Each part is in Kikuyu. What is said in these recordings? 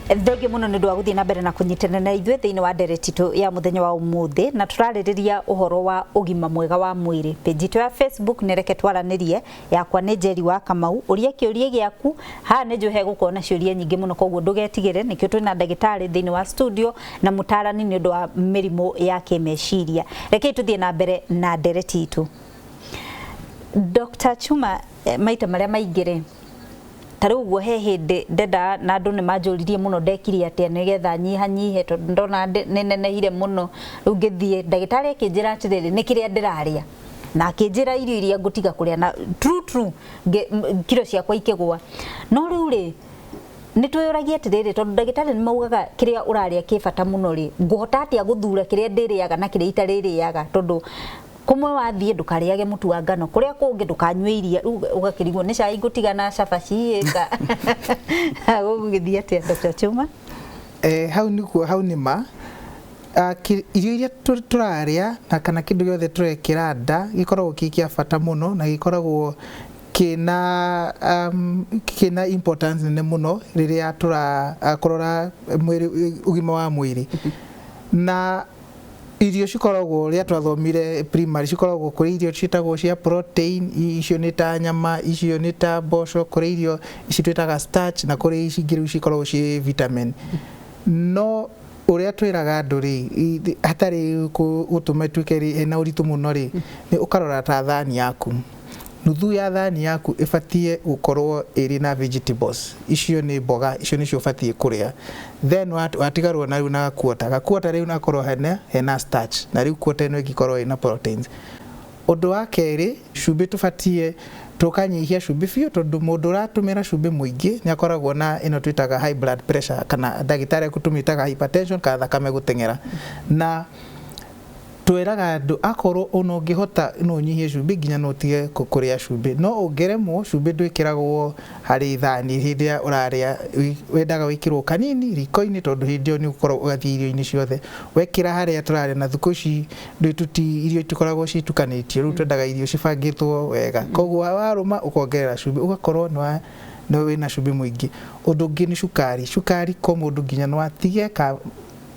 Thengiũ mũno nĩ ũndũ wa gũthiĩ na mbere na kũnyitana na ithuĩ thĩinĩ wa ndereti itũ ya mũthenya wa ũmũthĩ, na tũrarĩrĩria ũhoro wa ũgima mwega wa mwĩrĩ. Page itũ ya Facebook nĩ Reke Twaranĩrie, yakwa nĩ Njeri wa Kamau. Ũria kĩũria gĩaku haha, nĩ njũĩ hegũkorwo na ciũria nyingĩ mũno, koguo ndũgetigĩre. Nĩkĩo twĩna ndagĩtarĩ thĩinĩ wa studio na mũtarani nĩ ũndũ wa mĩrimũ ya kĩmeciria. Rekei tũthiĩ na mbere na ndereti itũ. Dr. Chuma, maita marĩa maingĩ rĩ, ta rĩu ũguo he hĩndĩ ndendaga na andũ nĩ manjũririe mũno ndekire atĩa nĩgetha nyihanyihe, tondũ ndona nĩ nenehire mũno. Rĩu ngĩthiĩ ndagĩtarĩ akĩnjĩra atĩrĩrĩ, nĩ kĩrĩa ndĩrarĩa, na akĩnjĩra irio iria ngũtiga kũrĩa, na true true kiro ciakwa ikĩgũa. No rĩu rĩ, nĩ twĩyũragia atĩrĩrĩ, tondũ ndagĩtarĩ nĩ maugaga kĩrĩa ũrarĩa kĩ bata mũno rĩ, ngũhota atĩa gũthura kĩrĩa ndĩrĩaga na kĩrĩa itarĩrĩaga? Tondũ kũmwe wathiĩ ndũkarĩage mũtu wa ngano, kũrĩa kũngĩ ndũkanyue iria, rĩu ũgakĩrigwo nĩ cai ngũtiga na cabaci ĩka gũgũgĩthiĩ atĩa, Dr. Chuma? Hau nĩguo, hau nĩ ma. Irio iria tũrarĩa na kana kĩndũ gĩothe tũrekĩra nda gĩkoragwo kĩ kĩa bata mũno na gĩkoragwo kĩna importance nene mũno rĩrĩa tũrakũrora mwĩrĩ, ũgima wa mwĩrĩ. Na irio cikoragwo, ũrĩa twathomire primary, cikoragwo kũrĩ irio ciĩtagwo cia protein, icio nĩ ta nyama, icio nĩ ta mboco, kũrĩ irio ici twĩtaga starch, na kũrĩ ici ingĩ rĩu cikoragwo ciĩ vitamin. No ũrĩa twĩraga andũ rĩ, hatarĩ gũtũma ĩtuĩke rĩ ĩna ũritũ mũno rĩ, nĩ ũkarora ta thani yaku, nuthu ya thani yaku ĩbatiĩ gũkorwo ĩrĩ na vegetables, icio nĩ mboga, icio nĩcio ũbatiĩ kũrĩa. Then watigarwo na rĩu na quarter, ga quarter rĩu nakorwo hena starch, na rĩu quarter ĩno ĩngĩkorwo ĩna proteins. Ũndũ wa kerĩ, cumbĩ, tũbatiĩ tũkanyihia cumbĩ biũ, tondũ mũndũ ũratũmĩra cumbĩ mũingĩ nĩ akoragwo na ĩno twĩtaga high blood pressure, kana ndagĩtarĩ aku tũmĩtaga hypertension, kana thakame gũteng'era. Na twĩraga andũ akorwo ona ũngĩhota no ũnyihie cumbĩ nginya no ũtige kũrĩa cumbĩ, no ũngĩremwo, cumbĩ ndwĩkĩragwo harĩ thani hĩndĩ ĩrĩa ũrarĩa, wendaga wĩkĩrwo kanini riko-inĩ, tondũ hĩndĩ ĩyo nĩ ũgũkorwo ũgathiĩ irio-inĩ ciothe. Wekĩra harĩa tũrarĩa, na thikũ ici ndũ tuti irio itikoragwo citukanĩtio, rĩu twendaga irio cibangĩtwo wega, koguo warũma ũkongerera cumbĩ, ũgakorwo nĩ wĩna cumbĩ mũingĩ. Ũndũ ũngĩ nĩ cukari. Cukari ko mũndũ nginya no atige ka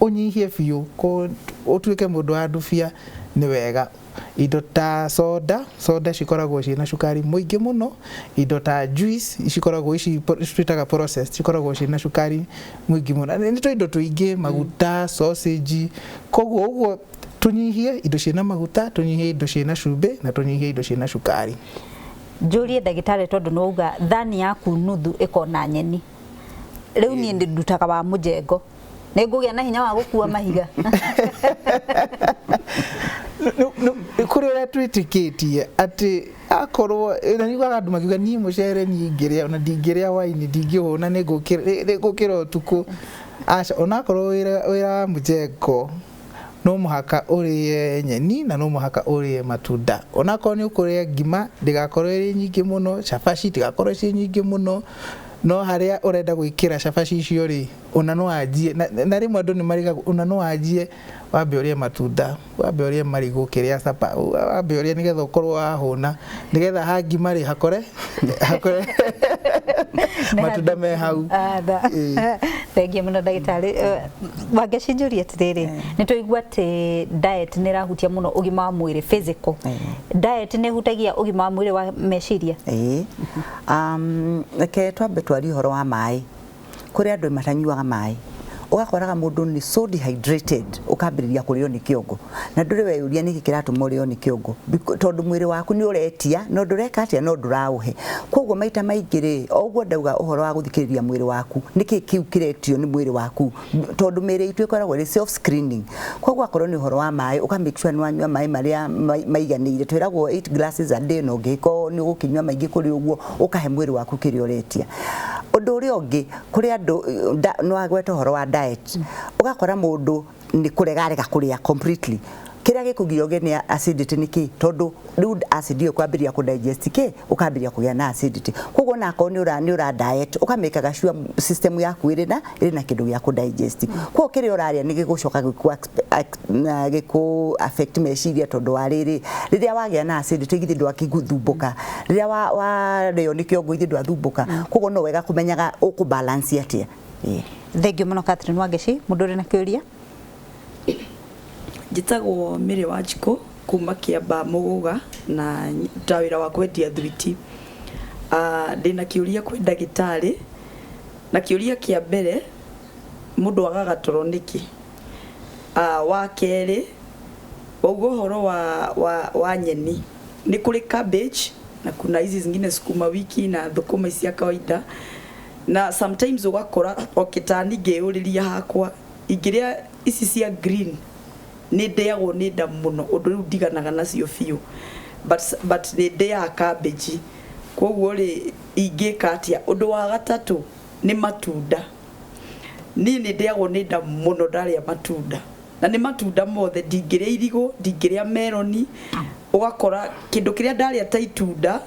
ũnyihie biũ, ko ũtuĩke mũndũ wa ndubia nĩ wega. Indo ta soda, soda cikoragwo ciĩna cukari mũingĩ mũno. Indo ta juice cikoragwo ici twĩtaga processed, cikoragwo ciĩna cukari mũingĩ mũno. Nĩ tũ indo tũingĩ, maguta, sausage. Koguo ũguo tũnyihie indo ciĩna maguta, tũnyihie indo ciĩna cumbĩ, na tũnyihie indo ciĩna cukari. Njũrie ndagĩtarĩ, tondũ nĩ wauga thani yaku nuthu ĩkona nyeni, rĩu niĩ nĩ ndutaga wa mũjengo, nĩ ngũgĩa na hinya wa gũkua mahiga? Kũrĩ ũrĩa twĩtĩkĩtie atĩ akorwo na niguaga andũ makiuga, niĩ mũcere niĩ ingĩrĩa ona ndingĩrĩa waini ndingĩhũna, nĩ ngũkĩra ũtukũ. Aca, onakorwo wĩra wa mũjengo no mũhaka ũrĩe nyeni na no mũhaka ũrĩe matunda. Onakorwo nĩ ũkũrĩa ngima, ndĩgakorwo ĩrĩ nyingĩ mũno, cabaci itigakorwo ciĩ nyingĩ mũno, no harĩa ũrenda gwĩkĩra cabaci icio rĩ, ona no wanjie na rĩmwe andũ nĩ marigagwo, ona no wanjie wambe ũrĩe matunda, wambe ũrĩe marigũ ũkĩrĩa capa, wambe ũrĩe nĩgetha ũkorwo wahũna, nĩgetha ha ngima rĩ, hakore matunda me hau. Ĩĩ. Thengiũ mũno, ndagĩtarĩ. Wangeci, njũrie atĩrĩrĩ, nĩ tũigua atĩ diet nĩ ĩrahutia mũno ũgima wa mwĩrĩ physical. Diet nĩ ĩhutagia ũgima wa mwĩrĩ wa meciria? Ĩĩ, reke twambe twarie ũhoro wa maĩ. Kũrĩ andũ matanyuaga maĩ, ũgakoraga mũndũ nĩ so dehydrated, ũkambĩrĩria kũrĩo nĩ kĩongo, na ndũrĩ weyũria nĩkĩ kĩratũma ũrĩo nĩ kĩongo. Tondũ mwĩrĩ waku nĩ ũretia no ndũreka atĩa, no ndũraũhe. Koguo maita maingĩ rĩ, o ũguo ndauga ũhoro wa gũthikĩrĩria mwĩrĩ waku, nĩkĩ kĩu kĩretio nĩ mwĩrĩ waku, tondũ mĩĩrĩ itũ ĩkoragwo ĩrĩ self screening. Koguo akorwo nĩ ũhoro wa maĩ, ũka make sure nĩ wanyua maĩ marĩa maiganĩire. Twĩragwo 8 glasses a day, na ũngĩkorwo nĩ ũgũkĩnyua maingĩ kũrĩ ũguo, ũkahe mwĩrĩ waku kĩrĩa ũretia. Ũndũ ũrĩa ũngĩ, kũrĩ andũ nĩ wagweta ũhoro wa diet, ũgakora mũndũ nĩ kũrega arega kũrĩa completely. Kĩrĩa gĩkũgiria ũgĩe nĩ acidity nĩ kĩ? Tondũ rĩu acid ĩyo kwambĩrĩria kũ digest kĩ, ũkambĩrĩria kũgĩa na acidity. Koguo ona akorwo nĩ ũra diet, ũkamĩkaga sure system yaku ĩrĩ na kĩndũ gĩa kũ digest. Koguo kĩrĩa ũrarĩa nĩ gĩgũcoka gĩkũ affect meciria, tondũ wa rĩrĩ, rĩrĩa wagĩa na acidity githĩ ndwakĩthumbũka, rĩrĩa warĩo nĩ kĩongo githĩ ndwathumbũka? Koguo no wega kũmenyaga ũkũ balance atĩa. Ĩĩ. Thank you mũno Catherine Wangeci. Mũndũ ũrĩ na kĩũria? Njĩtagwo Mary Wanjikũ kuma Kĩamba Mũgũga na ndutaga wĩra wa kwendia thwiti. Ndĩna kĩũria kwĩ ndagĩtarĩ, na kĩũria kĩa mbere, mũndũ agaga toro nĩkĩ? Wa kerĩ, wauga ũhoro wa nyeni, nĩ kũrĩ cabbage na kuna hizi zingine sukuma wiki na thũkũma ici cia kawaida, na sometimes ũgakora okĩtani ngĩyũrĩria hakwa ingĩrĩa ici cia green nĩ ndĩagwo nĩ nda mũno ũndũ rĩu ndiganaga nacio biũ, but nĩ ndĩaga cabbage, koguo rĩ ingĩka atĩa? Ũndũ wa gatatũ nĩ matunda. Niĩ nĩ ndĩagwo nĩ nda mũno ndarĩa matunda, na nĩ matunda mothe, ndingĩrĩa irigũ, ndingĩrĩa meroni, ũgakora kĩndũ kĩrĩa ndarĩa ta itunda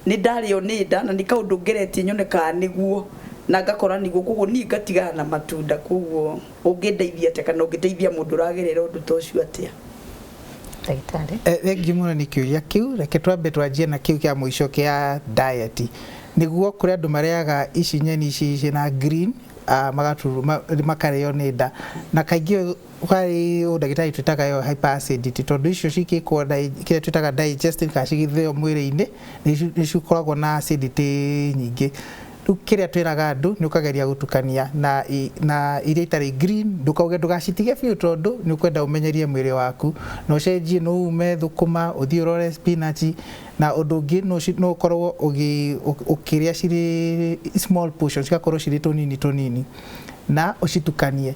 nĩ ndarĩo nĩ nda, na nĩ kaũndũ ngeretie nyone kana nĩguo, na ngakora nĩguo, koguo niĩ ngatigana na matunda. Koguo ũngĩndeithia atĩa kana ũngĩteithia mũndũ ũragerera ũndũ ta ũcio atĩa? Ndagĩtarĩ. Thengiũ mũno nĩ kĩũria kĩu. Reke twambe twanjie na kĩu kĩa mũico kĩa diet, nĩguo kũrĩ andũ marĩaga ici nyeni ici ciĩna green, makarĩo nĩ nda, na kaingĩ harĩ ũndagĩtarĩ twĩtaga ĩyo hyperacidity, tondũ icio cigĩkwo kĩrĩa twĩtaga digesting kana cigĩthĩo mwĩrĩ-inĩ nĩ cikoragwo na acidity nyingĩ. Rĩu kĩrĩa twĩraga andũ nĩ ũkageria gũtukania na iria itarĩ green, ndũkauge ndũgacitige biũ tondũ nĩ ũkwenda ũmenyerie mwĩrĩ waku, na ũcenjie, no ume thũkũma ũthiĩ ũrore spinach. Na ũndũ ũngĩ no ũkorwo ũkĩrĩa cirĩ small portions, cigakorwo cirĩ tũnini tũnini, na ũcitukanie,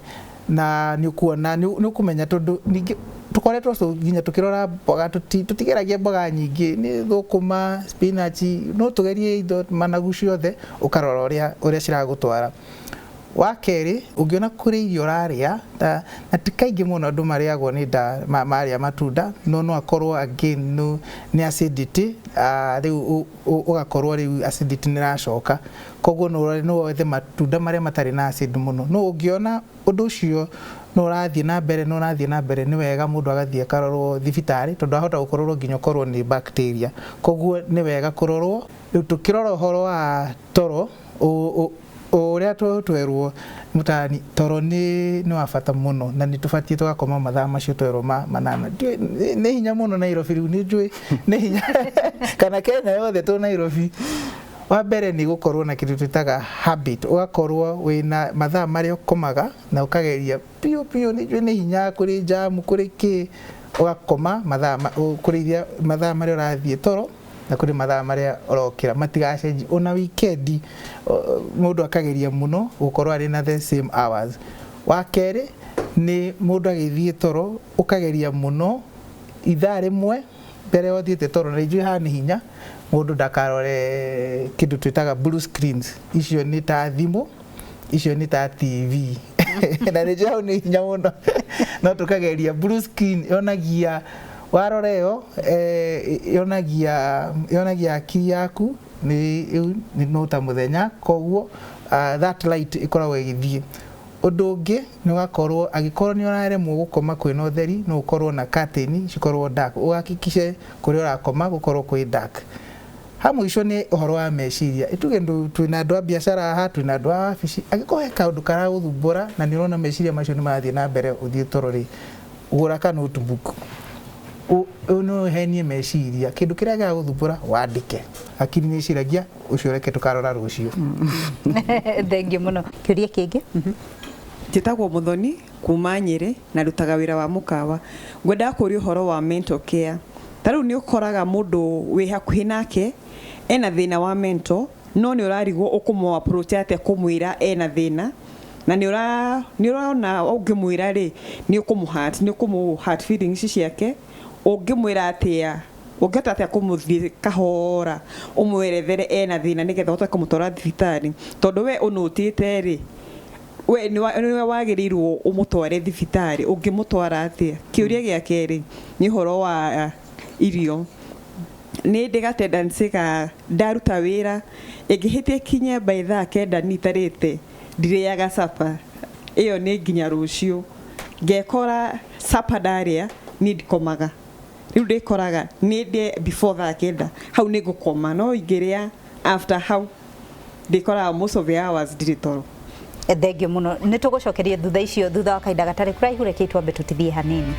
na nĩ ũkuona nĩ ũkũmenya, tondũ ningĩ tũkoretwo nginya tũkĩrora mboga, tũtigeragia mboga nyingĩ, nĩ thũkũma, spinach, no tũgerie indo managu ciothe, ũkarora ũrĩa ciragũtwara. Wa kerĩ, ũngĩona kũrĩ irio ũrarĩa na ti kaingĩ mũno andũ marĩagwo nĩ nda marĩa matunda, no akorwo again no nĩ acidity, rĩu ũgakorwo rĩu acidity nĩ ĩracoka, koguo no wethe matunda marĩa matarĩ na acid mũno. No ũngĩona ũndũ ũcio no ũrathiĩ na mbere, no ũrathiĩ na mbere, nĩ wega mũndũ agathiĩ akarorwo thibitarĩ, tondũ ahota gũkorwo nginya ũkorwo nĩ bacteria, koguo nĩ wega kũrorwo. Rĩu tũkĩrora ũhoro wa toro, ũrĩa twerwo mũtani, toro nĩ wa bata mũno, na nĩ tũbatiĩ tũgakoma mathaa macio twerwo 8. Nĩ hinya mũno Nairobi rĩu, nĩ njũĩ nĩ hinya kana Kenya yothe tũ Nairobi. Wa mbere nĩ gũkorwo na kĩndũ twĩtaga habit, ũgakorwo wĩna mathaa marĩa ũkomaga na ũkageria biũ biũ, nĩ njũĩ nĩ hinya, kũrĩ jamu, kũrĩ kĩ, ũgakoma mathaa kũrĩ iria mathaa marĩa ũrathiĩ toro na kũrĩ mathaa marĩa ũrokĩra, matigacenjie. Ona wikendi mũndũ akageria mũno gũkorwo arĩ na the same hours. Wa kerĩ nĩ mũndũ agĩthiĩ toro ũkageria mũno ithaa rĩmwe mbere ya ũthiĩte toro, na njũĩ haha nĩ hinya mũndũ ndakarore kĩndũ twĩtaga blue screens, icio nĩ ta thimũ, icio nĩ ta TV, na nĩ njũĩ hau nĩ hinya mũno, no tũkageria. Blue screen yonagia warora ĩyo, yonagia akiri yaku nĩ no ta mũthenya, koguo that light ĩkoragwo ĩgĩthiĩ. Ũndũ ũngĩ nĩ ũgakorwo angĩkorwo nĩ ũraremwo gũkoma kwĩna ũtheri, no ũkorwo na curtain cikorwo dark, ũhakikishe kũrĩa ũrakoma gũkorwo kwĩ dark. Ha mũico nĩ ũhoro wa meciria, ituge twĩna andũ a biacara haha, twĩna andũ a wabici, angĩkorwo he kaũndũ karagũthumbũra na nĩ ũrona meciria macio nĩ marathiĩ na mbere ũthiĩ toro rĩ, gũra ka notebook, no ũhenie meciria, kĩndũ kĩrĩa gĩragũthumbũra wandĩke, hakiri nĩ iciragia, ũcio reke tũkarora rũciũ. Thank you mũno. Kĩũria kĩngĩ? Njĩtagwo Muthoni kuma Nyĩrĩ na ndutaga wĩra wa mũkawa. Ngwendaga kũria ũhoro wa mental care. Ta rĩu nĩ ũkoraga mũndũ wĩ hakuhĩ nake ena thĩna wa mental, no nĩ ũrarigwo ũkũmũ approach atĩa kũmwĩra ena thĩna, na nĩ ũrona ũngĩmwĩra rĩ nĩ ũkũmũ hurt, nĩ ũkũmũ hurt feelings ciake. Ũngĩmwĩra atĩa, ũngĩhota atĩa kũmũthiĩ kahora ũmwerethere ena thĩna nĩgetha ũhote kũmũtwara thibitarĩ, tondũ we ũnũtĩte rĩ, we nĩwe wagĩrĩirwo ũmũtware thibitarĩ, ũngĩmũtwara atĩa? Kĩũria gĩa kerĩ nĩ ũhoro wa irio. Nĩ ndĩ ga tendency ga ndaruta wĩra ĩngĩhĩtia kinye by thaa 9 nitarĩte ndirĩaga supper, ĩyo nĩ nginya rũciũ ngekora supper ndarĩa niĩ ndikomaga, rĩu ndĩkoraga nĩ ndĩe before thaa 9 hau nĩ ngũkoma, no ingĩrĩa after hau ndĩkoraga most of the hours ndirĩ toro. Thengio mũno, nĩ tũgũcokeria thutha icio, thutha wa kahinda gatarĩ kũraihu. Rekei twambe tũtithie hanini.